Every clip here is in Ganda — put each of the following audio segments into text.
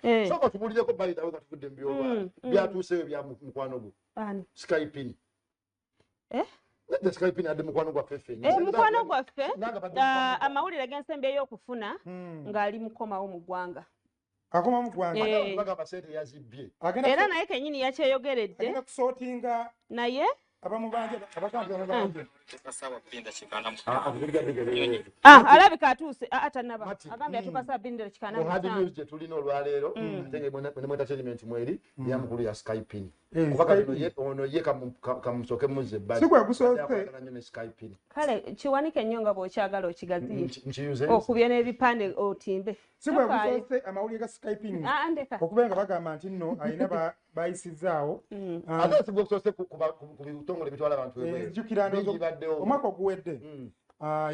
Sooka tubulireko bayitawe nga tuvudde mu byolwala byatuuseyo bya mukwano gwo Skypin. Nedda, Skypin adde mukwano gwaffe ffenna. Mukwano gwaffe, amawulire g'ensembe ey'okufuna ng'ali mukomawo mu ggwanga. Akoma mu ggwanga. Bagamba sente yazibbye. Era naye kennyini yakyeyogeredde. Agenda kusootinga naye abamubanja, abagamba abamubanja. Alabika atuuse, tanaba agambye atuuka saa 2:45. Hard news gye tulina olwaleero, ate nga ne mu entertainment mweri ya mukulu ya Skypin, kuba kati ono ye kamusooke muzze ebbali. Si gwe gusoose. Nnyo ne Skypin. Kale kiwanike nnyo nga bw'okyagala okigaziye. Nkiyuze. Okubye n'ebipande otimbe. Si gwe gusoose amawulire ga Skypin ndeka. Okubeera nga bagamba nti nno alina bayisizaawo. Ate si gwe gusoose ku bitongole bitwala abantu ebweru. Jjukira omwaka oguwedde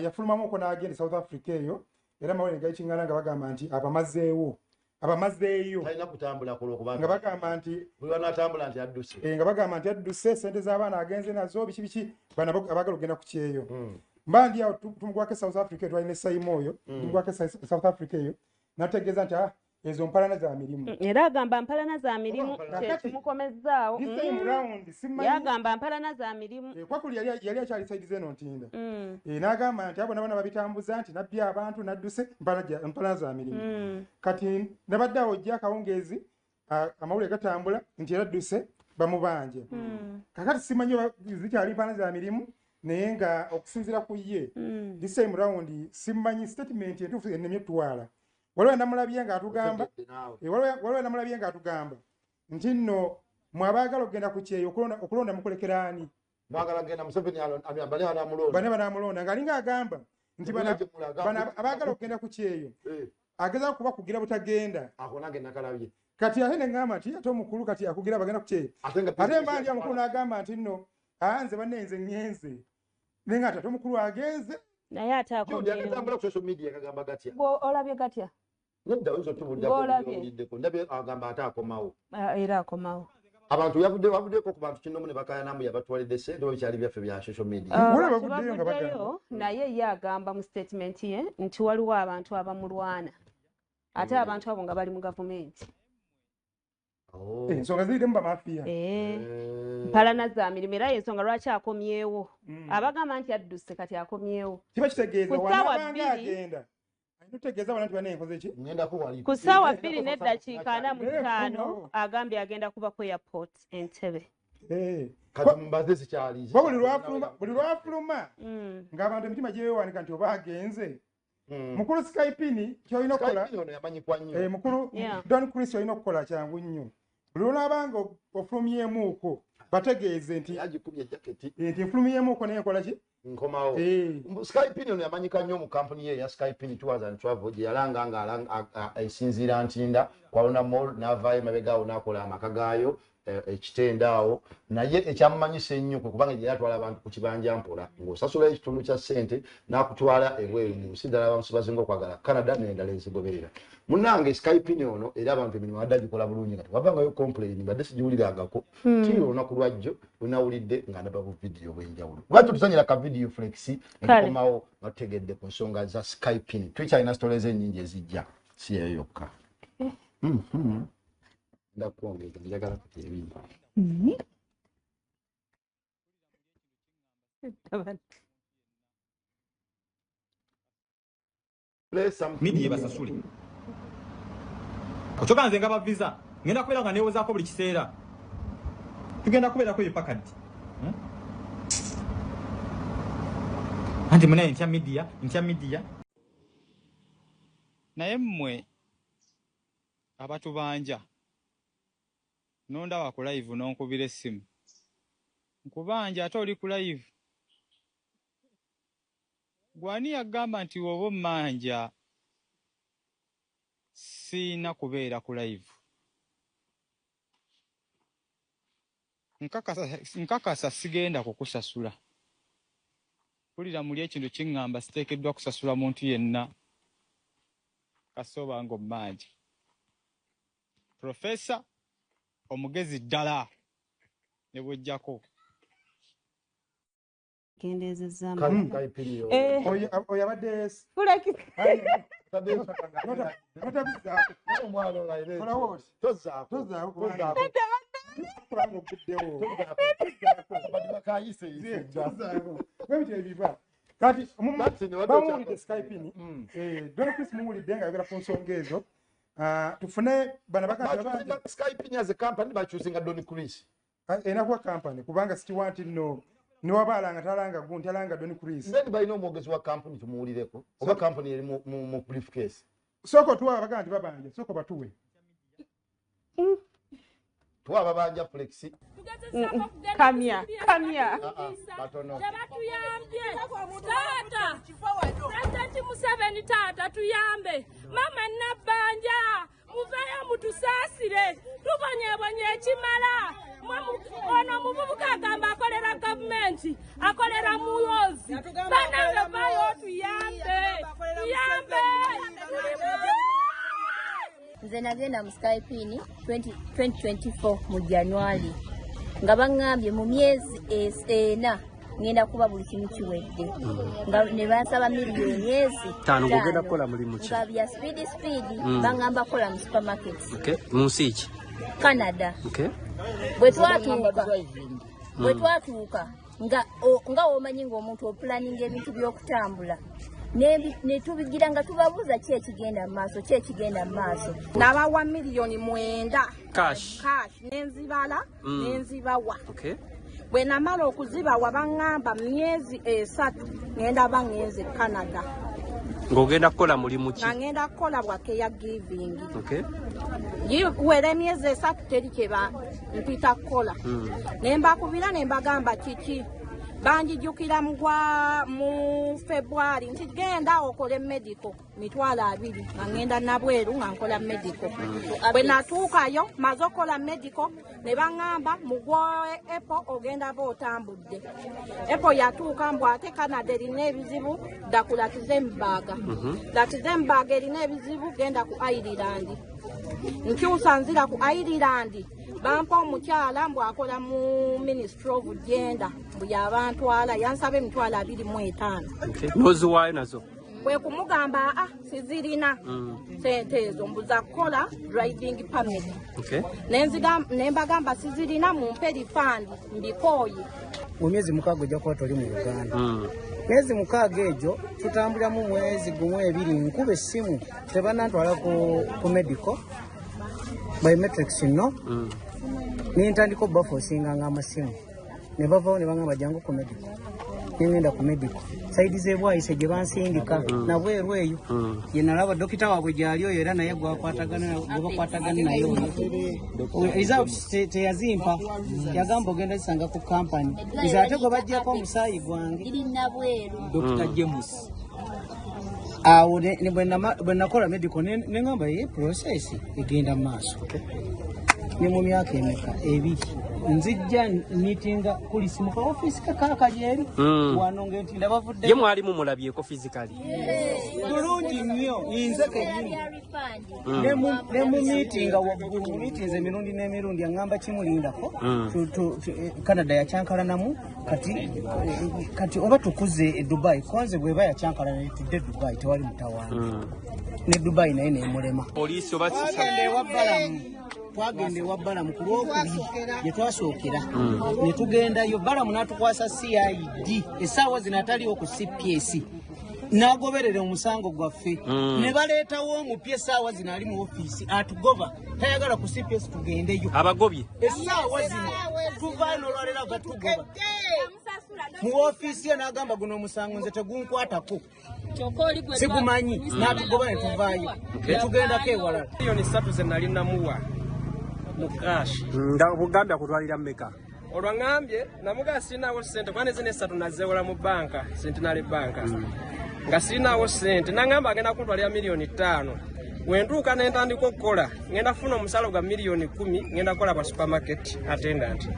yafulumamuko n'agenda South Africa eyo, era amawulire gayikiŋŋana nga bagamba nti abamazeewo, abamazeeyo. Talina kutambula kulwokubanga nga bagamba nti buli wanaatambula nti adduse. Nga bagamba nti adduse, sente z'abaana agenze nazo, biki biki, bano abaagala okugenda ku kyeyo. Mba ndi awo tumugwako South Africa, twalina Essayimu oyo, tumugwako South Africa eyo, n'ategeeza nti ezo mpalana za mirimu. Era agamba mpalana za mirimu kyekimukomezzaawo. Yagamba mpalana za mirimu. Kwakuli yali akyali saidi zeno Ntinda. N'agamba nti abo nabona babitambuza nti nabbi abantu nadduse, mpalana za mirimu. Kati nabadde awo ojja akawungeezi amawulire gatambula nti era adduse bamubanje. Kakati simanyi zikyali mpalana za mirimu, naye nga okusinziira ku ye this time round simanyi statement entuufu ennemye etwala. Waliwo namulabye ng'atugamba, waliwo namulabye ng'atugamba nti nno mwe abaagala okugenda ku kyeyo okulonda mukulekera ani? Mwagala kugenda Museveni bane banaamulonda. Bane banaamulonda, ng'alinga agamba nti bano abaagala okugenda ku kyeyo agezaako kubakugira butagenda. Ako nange nakalabye. Kati ate ne ŋŋamba nti ate omukulu kati akugira abagenda ku kyeyo. Ate mba ndi omukulu n'agamba nti nno nze banne nze ŋŋenze. Ne nga ate omukulu agenze. Naye ate akomyewo. Atambula ku social media kagamba gatya? Olabye gatya? Nedda oyinza otubuulirako, ndabye agamba ate akomawo. Era akomawo. Abantu yavuddeko ku bantu kinnomu ne bakaayana mbu yabatwalidde ssente oba bikyali byaffe bya social media. Bavuddeyo, naye ye agamba mu statement ye nti waliwo abantu abamulwana. Ate abantu abo nga bali mu gavumenti. Ensonga zirimu bamafiya. Mpalana za mirimu, era ensonga lwaki akomyewo. Abagamba nti adduse kati akomyewo. Kiba kitegeeza wanaabanga agenda. Tutegeeza wano nti bane enkoze ki? Ku ssaawa 2:45 agambye agenda kuba ku airport Entebbe. Kati mbaze zikyali. Buli lwafuluma ng'abantu emitima gyeweewanika nti oba agenze. Mukulu Skypin ky'olina okukola. Skypin ono yamanyikwa nnyo. Mukulu Don Chris ky'olina okukola kyangu nnyo. Buli lw'onaabanga ofulumyemuuko bategeeze nti yagikubye jaketi. Nti nfulumyemuuko naye nkola ki? Nkomawo. Skypin ono yamanyika nnyo mu kampuni ye eya Skypin Tours and Travel gye yalanga nga esinziira Ntinda kwalona mall n'avaayo emabega awo n'akola amaka gaayo ekitende awo, naye ekyamumanyisa ennyo kwe kubanga gye yatwala abantu ku kibanja mpola ng'osasula ekitundu kya ssente n'akutwala ebweru mu nsi ddala abantu basinga okwagala Canada n'endala ezigoberera. Munnange Skypin ono era abantu emirimu adde agikola bulungi nga tewavangayo complain, mbadde sigiwulirangako tiri olunaku lwajjo lwenawulidde nga ndaba bu vidiyo obw'enjawulo. Lwaki tuzannyira ka vidiyo flex ne tukomawo nga tutegedde ku nsonga za Skypin. Tukyalina stories ennyingi ezijja, si eyo yokka. Ndakwongeza njagala kuti ebintu. Media basasule. Ochoka nze ngaba visa ngenda kubeera nga neewozaako buli kiseera. Tugenda kubeerako ebipaka ddi? Anti munaye ntya media, ntya media. Naye mmwe abatubanja nondaba ku live n'onkubira essimu. Nkubanja ate oli ku live. Gwani yagamba nti woba ommanja siina kubeera ku live. Nkakasa sigenda kukusasula. Mpulira muli ekintu kiŋŋamba siteekeddwa kusasula muntu yenna kasooba ng'ommanja. Professor omugezi ddala ne bw'ojjako. Kendeezezza Oyo abadde Kati bamuwulidde Skypin, Don Chris muwulidde nga ayogera ku nsonga ezo. Tufune bano bakati Skypin as a company bachusinga Don Chris. Enakuwa company kubanga sikiwa nti nno niwabalanga talanga gundi talanga Don Chris. Then balina omwogezi wa company tumuwulireko oba company eri mu briefcase. Soko tuwa abaga nti babanja, soko batuwe. Tuwa babanja flexi. Kamya, kamya. Batono. Tebatuyambye. Tata. President Museveni tata tuyambe. Mama Nabbanja, muveeyo mutusaasire. Tubonyebonye ekimala. Ono omuvubuka agamba akolera gavumenti, akolera muwozi. Bannange vaayo tuyambe. Tuyambe. Nze nagenda mu Skypin 2024 mu January nga baŋŋambye mu myezi ena ngenda kuba buli kimu kiwedde nga ne bansaba miliyoni ezi ttaano. Ng'ogenda kukola mulimu ki? Nga bya speed speed, baŋŋamba kukola mu supermarket. Okay. Mu nsi ki? Canada. Okay. Bwe twatuuka nga womanyi ng'omuntu opulaninga ebintu by'okutambula ne tubigira nga tubabuuza ki ekigenda mu maaso, ki ekigenda mu maaso. Nabawa 9 million Cash. Cash nenzibala nenzibawa. Okay. Bwe namala okuzibawa baŋŋamba myezi 3 ngenda ba ŋŋenze Canada. Ng'ogenda kukola mulimu ki? Nga ŋŋenda kukola bwa care giving. Okay. Giwera emyezi 3 teri kye mpita kukola. Ne mbakubira ne mbagamba kiki, banjijukira mugwa mu February nti genda okole medical 20,000, nga ŋŋenda nabweru nga nkola medical. Bwe natuukayo maze okukola medical ne baŋŋamba mugwa April ogenda ba otambudde. April yatuuka mbu ate Canada erina ebizibu, dda ku Luxembourg. Luxembourg erina ebizibu, genda ku Ireland. Nkyusa nzira ku Ireland, bampa omukyala mbu akola mu Ministry of Gender, mbu yabantwala, yansaba 25,000. Okay. N'oziwaayo nazo? Kwe kumugamba aa sizirina sente ezo, mbu za kukola driving permit. Okay. Ne mbagamba sizirina, mumpe refund mbikooye. Mu myezi 6 ojja kuba toli mu Uganda. Myezi 6 egyo tutambuliramu mwezi gumu ebiri, nkuba essimu tebannantwala ku medical biometrics nno. Nentandika obbafoosinganga amasimu ne bavawo ne bagamba jangu ku medical. Nengenda ku medical side z'ebwayise gye bansindika nabweru eyo ye nalaba dokita waabwe gyali oyo era naye gwe bakwatagana naye oyo. Results teyazimpa, yagamba ogenda zisanga ku kampani nze ate gwe baggyako omusaayi gwange. Iri nabweru. Dr James awo bwe nakola medical ne ngamba ye process egenda mu maaso. Ne mu myaka emeka 2 nzijja miitinga kulisi mu kaofiisi kakaakali eri wano ng'entinda bavudde. Ye mwali mumulabyeko physically? Bulungi nnyo, nze kennyini ne mu miitinga waggulu mu miitinze emirundi n'emirundi aŋŋamba kimulindako. Canada yakyankalanamu kati oba tukuze e Dubai konze bweba yakyankalana tudde Dubai tewali mutawaana ne Dubai naye nemulema. Poliisi oba Twagenda ewa Balamu, twagenda ewa Balamu ku Lwokubiri gye twasookera ne tugendayo. Balamu n'atukwasa CID essaawa zino ataliwo ku CPS n'agoberera omusango gwaffe ne baleetawo omupya essaawa zino ali mu ofiisi atugoba tayagala ku CPS tugendeyo. Abagobye. Essaawa zino tuvaayo n'olwaleero ava tugoba mu ofiisi ye n'agamba guno omusango nze tegunkwatako sigumanyi, n'atugoba ne tuvaayo ne tugendako ewalala. 3 million ze nali namuwa mu cash. Nga bugambye akutwalira mmeka? Olwo ŋŋambye namugaa sirinawo ssente kuba nezino esatu nazeewola mu banka Centenary Bank nga sirinawo ssente, naŋŋamba agenda kuntwalira 5 million, wentuuka ne ntandika okukola ŋŋenda kufuna omusala gwa 10 million, ŋŋenda kukola bwa supermarket attendant.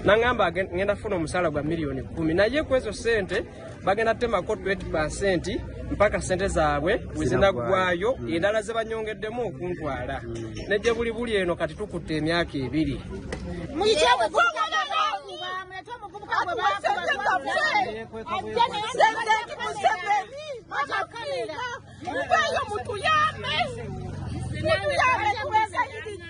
Naŋŋamba ŋŋenda kufuna omusala gwa 10 million, naye ku ezo ssente bagenda temako 20% mpaka ssente zaabwe bwe zinaggwayo endala ze banyongeddemu okuntwala ne gye buli buli eno kati tukutte emyaka 2. Muyite omuvubuka, mulete omuvubuka. Atuwe sente zaffe. Pulezidenti Museveni, Mama Fiina, muveeyo mutuyambe. Mutuyambe tubegayiridde.